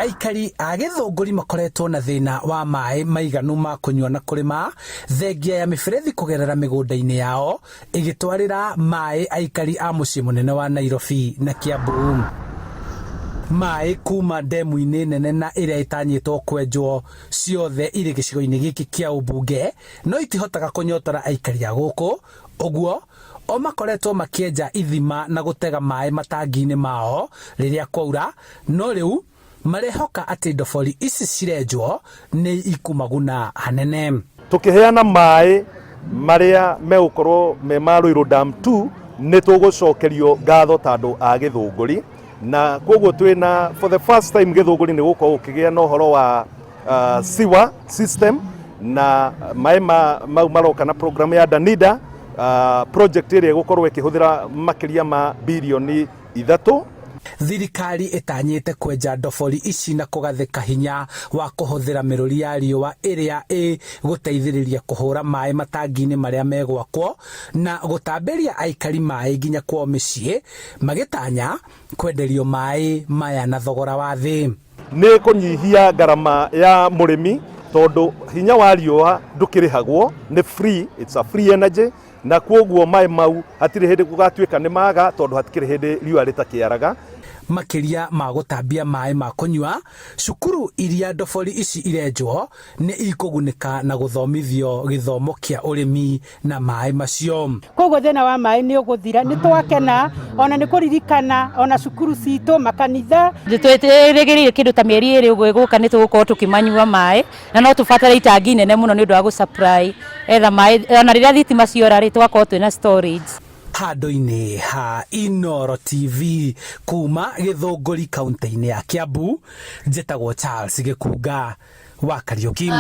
Aikari a Gĩthũngũri makoretwo na thĩna wa maĩ maiganu ma kũnyua na kũrĩma, thengia ya mĩberethi kũgerera mĩgũnda-inĩ yao ĩgĩtwarĩra maĩ aikari a mũciĩ mũnene wa Nairobi na Kiambu. Maĩ kuma ndemu-inĩ nene na ĩrĩa ĩtanyĩtwo kwenjwo ciothe irĩ gĩcigo-inĩ gĩkĩ kĩa ũmbunge no itihotaga kũnyotora aikari a gũkũ, ũguo o makoretwo makĩenja ithima na gũtega maĩ matangi-inĩ mao rĩrĩa kwaura, no rĩu marehoka atĩ ndobori ici cirenjwo nĩ ikumaguna hanene. Tũkĩheana maĩ marĩa megũkorwo me ma Ruiru Dam 2 nĩ tũgũcokerio ngatho ta andũ a Gĩthũngũri, na koguo twĩna for the first time Gĩthũngũri nĩ gũkorwo gũkĩgĩa na ũhoro wa sewer system, na maĩ mau maroka na program ya Danida, project ĩrĩa ĩgũkorwo ĩkĩhũthĩra makĩria ma birioni 3. Thirikari ĩtanyĩte kwenja ndobori ici na kũgathĩka hinya wa kũhũthĩra mĩrũri ya riũa ĩrĩa ĩgũteithĩrĩria kũhũra maĩ matangi-inĩ marĩa megwakwo na gũtambĩria aikari maĩ nginya kwao mĩciĩ, magĩtanya kwenderio maĩ maya na thogora wa thĩ. Nĩ kũnyihia ngarama ya mũrĩmi tondũ hinya wa riũa ndũkĩrĩhagwo, nĩ free, it's a free energy, na kwoguo maĩ mau hatirĩ hĩndĩ gũgatuĩka nĩ maga tondũ hatikĩrĩ hĩndĩ riũa rĩtakĩaraga. Makĩria ma gũtambia maĩ ma kũnyua, cukuru iria ndobori ici irenjwo nĩ ikũgunĩka na gũthomithio gĩthomo kĩa ũrĩmi na maĩ macio. Koguo thĩna wa maĩ nĩ ũgũthira, nĩ twakena ona nĩ kũririkana ona cukuru citũ, makanitha. Twĩrĩgĩrĩire kĩndũ ta mĩeri 2 ũguo ĩgũka nĩ tũgũkorwo tũkĩmanyua maĩ, na no tũbatare itangi nene mũno nĩ ũndũ wa gũ supply etha maĩ, ona rĩrĩa thitima ciora rĩ, tũgakorwo twĩna storage. Handũ-inĩ ha Inooro TV kuma Gĩthũngũri kaunti-inĩ ya Kiambu, njĩtagwo Charles Gĩkunga wa Kariũki.